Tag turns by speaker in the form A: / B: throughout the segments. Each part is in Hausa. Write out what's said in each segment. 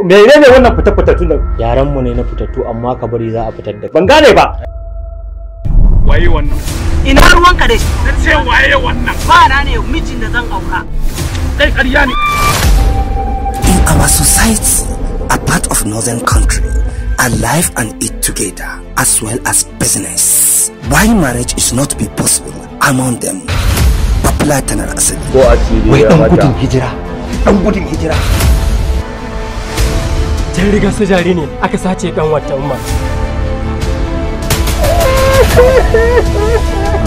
A: Menene wannan fita-fitattu nan?
B: Yaran mu ne na fitattu, amma ka bari za a fitar da.
A: Ban gane ba.
C: Waye wannan?
D: Ina ruwanka da shi?
C: Na ce waye wannan?
D: Ba na ne mijin da zan aura.
C: Kai ƙarya ne.
E: In our society, a part of northern country, alive and eat together as well as business. Why marriage is not be possible among them? Bafulatanar asali.
F: Ko asiri
A: Wai
F: ya
A: dan
F: mata.
A: gudun hijira. Dan gudun hijira.
G: Jan rigar su jari ne aka sace kan wata umma.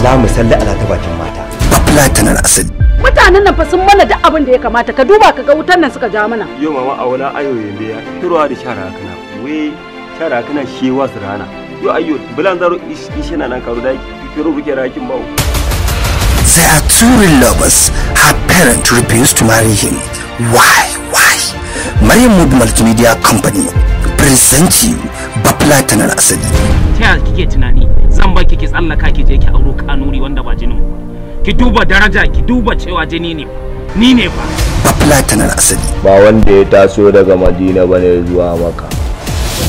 A: La musalli ala ta bakin mata.
E: Bafulatanar asali.
H: Mutanen nan fa sun mana duk abin da ya kamata, ka duba ka ga wutan nan suka ja mana.
F: Yo mama a wala ayo yende ya. Turwa da shara kana. We shara kana shewa su rana. Yo ayo bulan zaro ishina nan karu da kiro buke rakin bawo.
E: There are two real lovers. Her parent refused to marry him. Why? Why? Maryam Mubi Multimedia Company presents you Bafulatanar Asali.
C: Ta yaya kike tunani zan bar ki ki tsallaka ki je ki auro Kanuri wanda ba jinin mu ba? Ki duba daraja, ki duba cewa jini ne. Ni ne fa.
E: Bafulatanar Asali.
F: Ba wanda ya taso daga Madina bane zuwa Makka.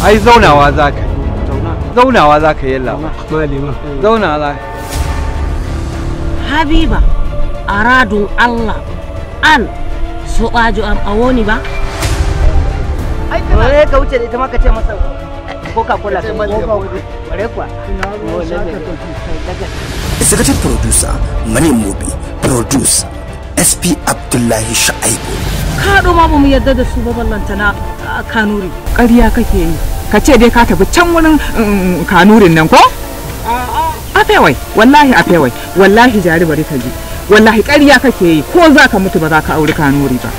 I: Ai zaunawa za ka yi. Zaunawa za ka yi yalla.
G: Malima.
I: Zaunawa za ka.
D: Habiba, aradun Allah, an soɓajo am a woni ba?
J: Ai ka wuce da ita ma ka ce masa Coca-Cola. Bare kuwa.
E: Executive producer Maryam Mubi. Produce SP Abdullahi Shaibu.
H: Kaɗo ma ba mu yarda da su ba, ballantana a Kanuri.
K: Ƙarya kake yi, ka ce dai ka tafi can wurin Kanurin nan ko afewai. Wallahi afewai, wallahi jari, bari ka ji, wallahi ƙarya kake yi. Ko za ka mutu ba za ka auri Kanuri ba.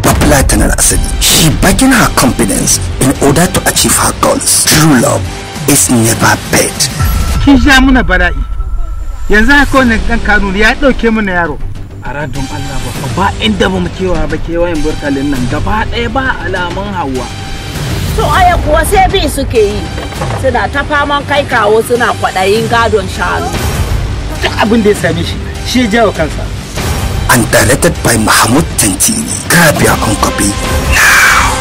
E: Bafulatanar Asali. She begging her confidence in order to achieve her goals. True love is never bad.
L: Kin sha muna bala'i. Yanzu haka wannan dan Kanuri ya dauke mana yaro.
C: A radon Allah ba fa, ba inda ba mu kewa ba kewayen burtalin nan gaba ɗaya ba alamun Hawa.
D: To aya kuwa sai bi suke yi. Suna ta faman kai kawo, suna kwaɗayin gadon shanu.
L: Duk abin da ya same shi, shi ya jawo kansa.
E: And directed by Mahmoud Tantini. Grab your own copy now.